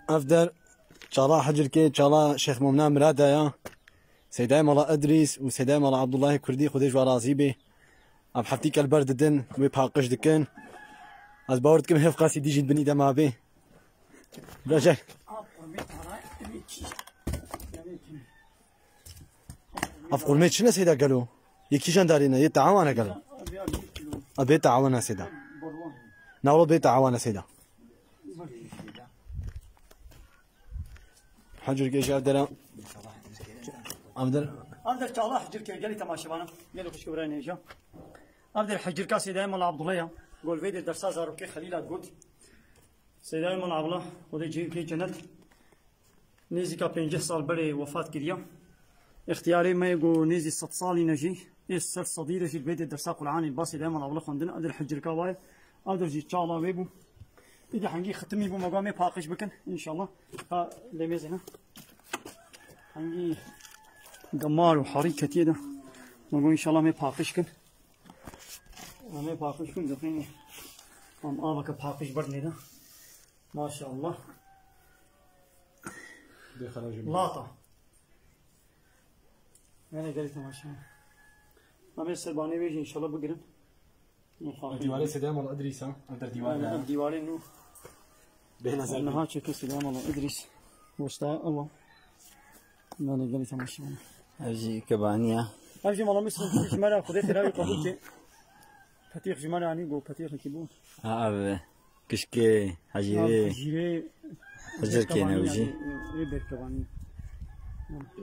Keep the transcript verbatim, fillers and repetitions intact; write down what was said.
Ev der çala Hicirkê, çala Şêx Mumna Mirada ya. Seydayê Mala Idrîs û Seydayê Mala Abdullahê Kurdî, Xwedê ji wan razî bê. Ev heftî kel ber didin, wê paqij dikin. Ez bawer dikim hêv qasî dî jî di binî de mabê. Bira jel. Ev qurmê çi ne Seyda gelo? Yê kîjan darî ne? Yê tawana gelo? A bê tawana Seyda. Na wala bê tawana Seyda. Hicirkê ji ev dera. Ev der. Ev der çala Hicirkê, gelî temaşevanan. Gelî xwişk birayê nêja. Ev der Hicirka Seydayê Mala Abdullah ya. Gol vê der dersa zarokê Xelîla got. Seydayê Mala Abdullah, Xwedê cihê bikê cennet. Nêzîka pêncî sal berê wefat kiriya. Extiyarê me yê ku nêzî sed salî ne jî, ê ser sedî de jî li vê dê dersa Qur'anê ba Seydayê Mala Abdullah xwendin, ev der Hicirka wa ye. Ev der jî çala wê bû. Îdî hengî xitimî bû, me got mê paqij bikin, înşallah. Ha, lê mêzê ne. Hengî gemar û herî ketiye de. Me got înşallah mê paqij kin. Em ê paqij kin, dixînî. Em aveke paqij berdinê de. Maşallah. Bê xera jî. Lata. Yanê gelî temaşe. Em ê serbanê wê jî înşallah bigirin. Dîwarê Seyda Mala Idrîs ha. Ev der dîwar. Yanê ne? Ev dîwarê nû. Bê nezer. Niha çeke Seyda Mala Idrîs. Bosta ewa. Yanê gelî temaşe. Ev jî kebaniya. Ev jî Mala Misrin ji me re Xwedê têra wî qebûl ke. Petîx ji me re anî go petîxekî bû. Ha, ev kişkê Hecîrê. Hecîrê Hicirkê ne wî jî. Ê berkevanî.